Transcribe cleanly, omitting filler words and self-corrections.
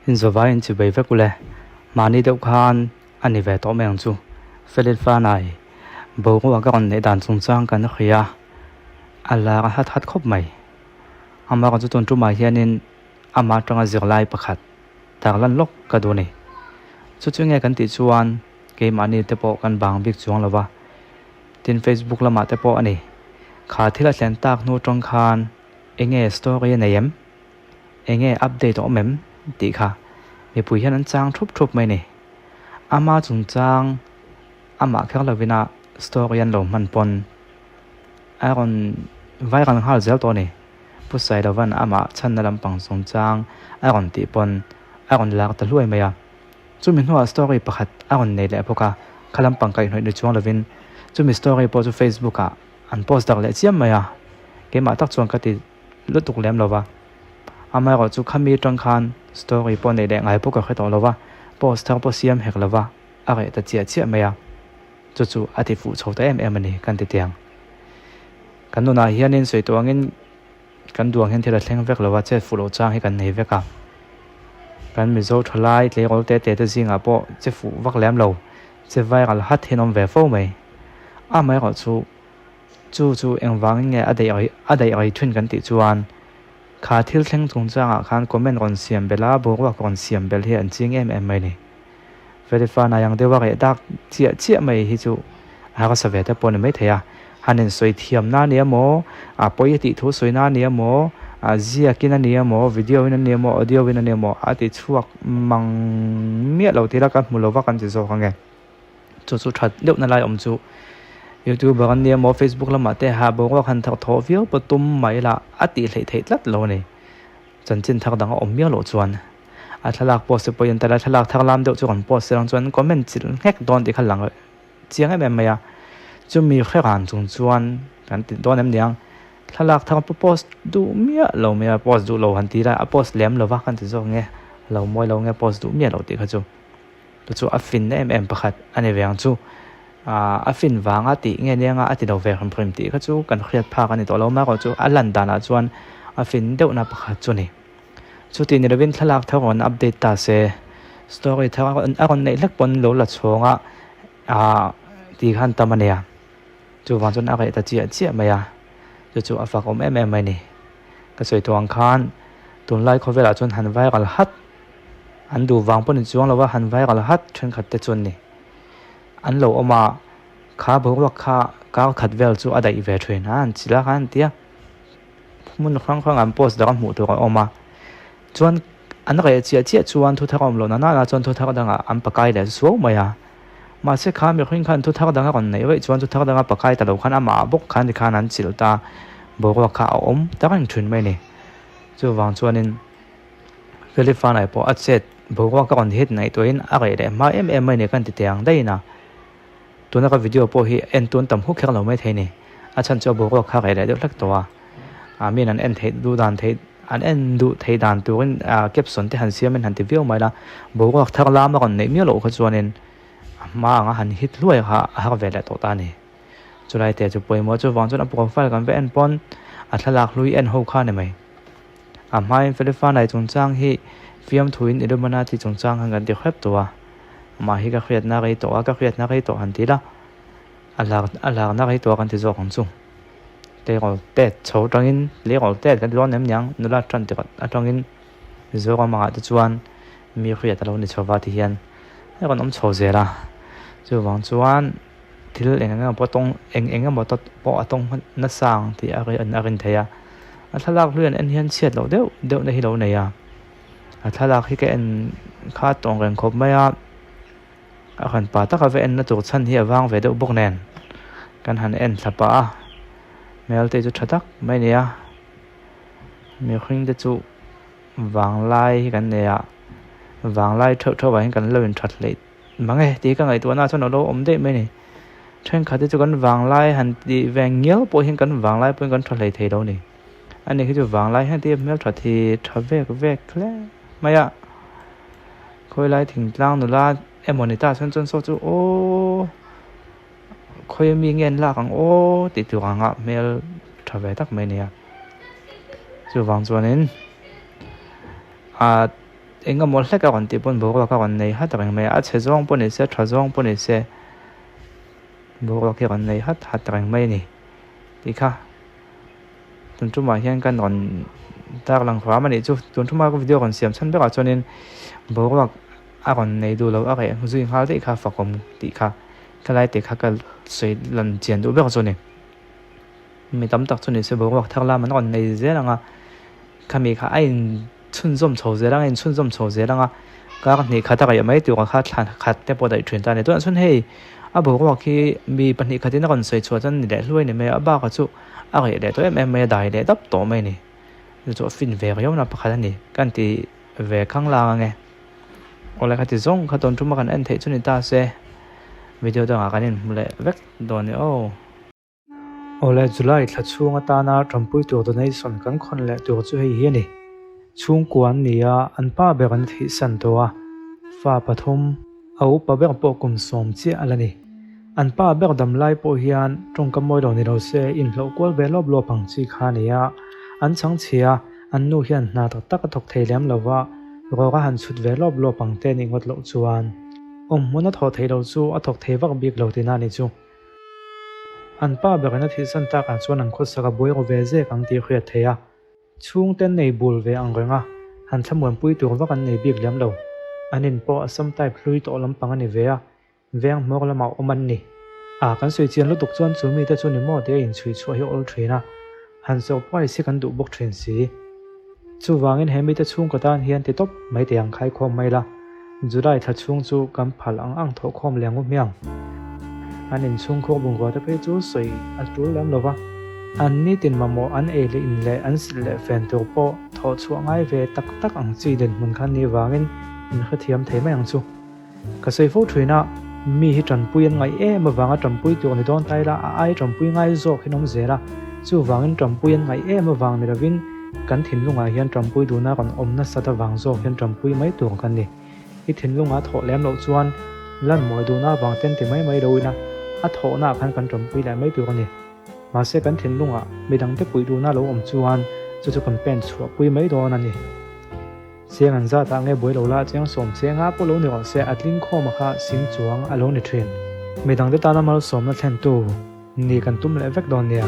Inzawvai in chibei vek ule. Mahni deuh khan a ni ve tawh mai ang chu. Felin Fanai, boruak a rawn neih dan chungchang kan hria a, a lar a hat hat khawp mai. Amaherawhchu chu tun tumah hianin amah atanga zirlai pakhat tarlan lawk ka duh a ni. Chu chu nge kan tih chuan keimahni te pawh kan bang bik chuang lo va, tin Facebook lamah te pawh a ni. Kha thil a thlen tak hnu atang khan enge story a nei em? Enge update a awm em? tih kha mipui hian an chang thup thup mai a ni. Ama chungchang amah kher lovina story an lo hman pawn a rawn viral nghal zel tawh a ni. Pu Sailovan amah chhanna lampang chungchang a rawn tih pawn a rawn lak ta hluai mai a. Chumi hnuah story pakhat a rawn nei leh bawk a, kha lampang kaihhnawih ni chuang lovin chumi story pawh chu Facebook ah an post darh leh chiam mai a. Keimah tak chuan ka ti lutuk lem lo va. Amaherawhchu khami atang khan story pawh neih leh ngai pawh ka hre tawh lo va, post thar pawh siam hek lo va, a reh ta chiah chiah mai a. Chu chu a ti fuh chho ta em em a ni kan ti tiang. Kan nunah hianin sawi tawh angin kan duang hian thil a thleng vek lo va, chet fuh loh chang hi kan nei vek a. Kan Mizo thalai tleirawl te te te zingah pawh che fuh vak lem lo, che viral hat hian awm ve fo mai. Amaherawhchu Chu chu engvangin nge a daih rei a daih rei thin kan tih chuan kha thil thleng chungchangah khan comment rawn siam belh a, boruak rawn siam belh hi an ching em em mai ni. Verify nai ang deuha reh dak chiah chiah mai hi chu a harsa ve te pawh a ni maithei a. Han insawi thiamna a ni emaw, a pawi a tih thu sawina a ni emaw, a ziakin a ni emaw, video in a ni emaw, audio in a ni emaw a ti chhuak mang miah lo tih la kan hmu lova kan ti zawk ange. Chu chu that deuhna lai awm chu youtuber an nia maw facebook lamah te ha boruak han thar thawh viau pawh tum mai la a tih hleih theih tlat lo a ni. Chanchin thar dang a awm miau loh chuan a thlalak post te pawhin tala thlalak thar lam deuh chu kan post ang chuan comment chilh nghek dawn tih kha lang chiang em em mai a. Chumi hre ran chung chuan kan ti dawn em niang thlalak thar pawh post duh miah lo mai a post duh lo han ti la a post lem lova kan ti zawk nge lo mawi lo nge post duh miah lo tih kha chu. Chu chu a fin em em pakhat a ni ve ang chu. Aaa a fin vanga tih nge nia a ti lo ve hrim hrim tih kha chu kan hriat phak a ni tawh lo mai erawh chu a lan danah chuan a fin deuhna pakhat chu a ni. Chuti ni lovin thlalak thar rawn update ta se story thar a rawn neih hlek pawn lo la chhawng a aaa tih khan tam a nia. Chuvang chuan a reh ta chiah chiah mai a, chu chu a fak awm em em mai a ni. Ka sawi tawh ang khan tunlai khawvelah chuan han viral hat. An duh vang pawh ni chuang lova han viral hat thenkhat te chuan ni. An lo awm a, kha boruak kha kar khat vel chu a daih ve thin a, an chilh a khan an ti a. Hmun hrang hrang an post dang a hmuh tur a awm a. Chuan an reh chiah chiah chuan thu thar a awm loh na nana chuan thu thar dangah an pakai leh suau mai a. Mahse kha mihring khan thu thar dang a rawn neih vaih chuan thu thar danga pakai ta lo khan amah bawk khan tikhan an chilh ta boruak kha a awm ta reng thin mai a ni. Chuvang chuanin. Felifana pawh a chet boruak a rawn hit ngaihtuahin a reh leh hma em em mai ni kan ti teh ang daih a. Tuna ka video pawh hi en tun tam huk kher lo mai thei ni. A chhan chu a boruak kha reh leh deuh hlek tawh a. A min an en theih duh dan theih an en duh theih dan turin a caption te han siamin han ti viau mai la. Boruak thar lam a rawn neih miah loh kha chuanin a hma anga han hit hluai kha a har ve leh tawh ta a ni. Chulai te chu pawimawh chuvang chuan a profile kan va en pawn a thlalak hlui en ho kha a ni mai. A hmain Felifana chungchang hi fiamthuin Illuminati chungchang han kan ti hrep tawh a, amah hi ka hriatna rei tawh a, ka hriatna rei tawh han ti la, a lar a larna rei tawh a kan ti zawk ang chu. Tleirawl tet chho atangin tleirawl tet kan ti dawn em niang nula tan tirh atangin Mizoram angah te chuan mi hriat a lo ni chho va ti hian a rawn awm chho zel a, chuvang chuan thil eng eng emaw pawh tawng eng eng emaw pawh a tawng nasa ang tih a a rin theih a. A thlalak hlui an en hian chhiat loh deuh deuh na hi lo nei a, a thlalak hi ka en kha tawng reng khawp mai a, a han pa taka va en na tur chhan hi a vang ve deuh bawk nen kan han en thla pah a, hmel te chu tha tak mai a ni a, mihring te chu vanglai hi kan nei a, vanglai theuh theuh ah hian kan lo inthat hleih Mang e tih ka ngaihtuahna chuan a lo awm daih mai a ni. Thenkhat hi chu kan vanglai han tih ve ngial pawh hian kan vanglai pawhin kan tha hlei thei lo a ni. A ni khi chu vanglai hian tih hmeltha thi tha vek vek hle mai a. Khawilai thingtlang nula emaw ni ta chuan chuan saw chu aw khawi ami nge an lak ang aw tih tur anga hmel tha ve tak mai a ni a. Chuvang chuanin ah. Eng emaw hlek a rawn tih pawn boruak a rawn nei hat reng mai a, a chhe zawng pawh ni se, tha zawng pawh ni se, boruak hi a rawn nei hat hat reng mai a ni tih kha tun tumah hian kan rawn tar lang hram a nih chu. Tun tuma ka video rawn siam chhan berah chuanin boruak a rawn nei duh lo a reh zui nghal daih kha fakawm tih kha ka lai te kha ka sawi lan chian duh ber chu a ni. Mi tam tak chu ni se boruak thar lam an rawn nei zel ang a, khami kha a in chhunzawm chho zel ang a, inchhunzawm chho zel ang a, kar hnih khat a raih mai tur kha thla khat te pawh daih thin ta a ni. Tunah chuan hei a boruak hi mi pahnih khatin a rawn sawi chhuah chuan ni leh hluai ni mai a, a bakah chu a raih leh tawh em em mai a, dai leh dap tawh mai a ni. Chu chu a fin ve riau na pakhat a ni. Kan ti ve khang lang ang e. Awle kha ti zawng kha tawn thuma kan en theih chu ni ta se video dangah kan inhmu leh vek dawn ni aw. Awle July thla chhung atana tanpui tur donation kan khawn leh tur chu hei hi a ni. Chhungkua an ni a, an pa ber an thihsan tawh a, fa pathum, a upa ber pawh kum sawm chiah a la ni. An pa ber dam lai pawh hian tawngka mawi lo ni lo se inhlawh kual ve lawp lawp ang chi kha a ni a, an chhangchhia, an nu hian hna tak tak a thawk thei lem lo va, rawk a han chhut ve lawp lawp ang te nih ngawt loh chuan awm hmun a thawh theih loh chu a thawk thei vak bik lo tihna a ni chu. An pa berin a thihsan takah chuan an khawsak a buai ru ve zek ang tih hriat theih a, chhungte nei bul ve ang reng a, han thlamuanpui tur vak an nei bik lem lo. An in pawh a sam type hlui tawh lampang a ni ve a, veng hmawr lamah awm an ni. A kan sawi chian lutuk chuan chu mite chu ni maw tia inchhui chhuah hi awl thin a, han surprise hi kan duh bawk thin si. Chuvangin he mite chhungkaw tan hian ti tawp mai teh ang khaikhawm mai la, July thla chhung chu kan phal ang ang thawhkhawm leh ngu hmiang. An inchhungkhur bungrua te phei chu sawi a tul lem lo va, an nitin mamawh an ei leh in leh an silh leh fen tur pawh thawh chhuah ngai ve tak tak ang chi dinhmun kha ni vangin in hrethiam thei mai ang chu. Ka sawi fo thin a, mi hi tanpui an ngaih em avanga tanpui tur ni dawn ta ila a ai tanpui ngai zawk hi an awm zel a, chuvangin tanpui an ngaih em avang ni lovin kan thinlungah hian tanpui duhna rawn awm nasat avang zawk hian tanpui mai tur kan ni. I thinlunga thawh lem loh chuan lan mawi duhna avang ten ti mai mai lo ila a thawhnaah khan kan tanpui leh mai tur a ni. Mahse kan thinlungah midangte puih duhna lo awm chuan chu chu kan pen chhuahpui mai dawn a ni. Chiang an zat ah nge buai lo la chiang sawm chiang a pawh lo ni rawh se a tling khawm a kha sing chuang a lo ni thin. Midang te tana malsawmna thlentu ni kan tum leh vek dawn nia.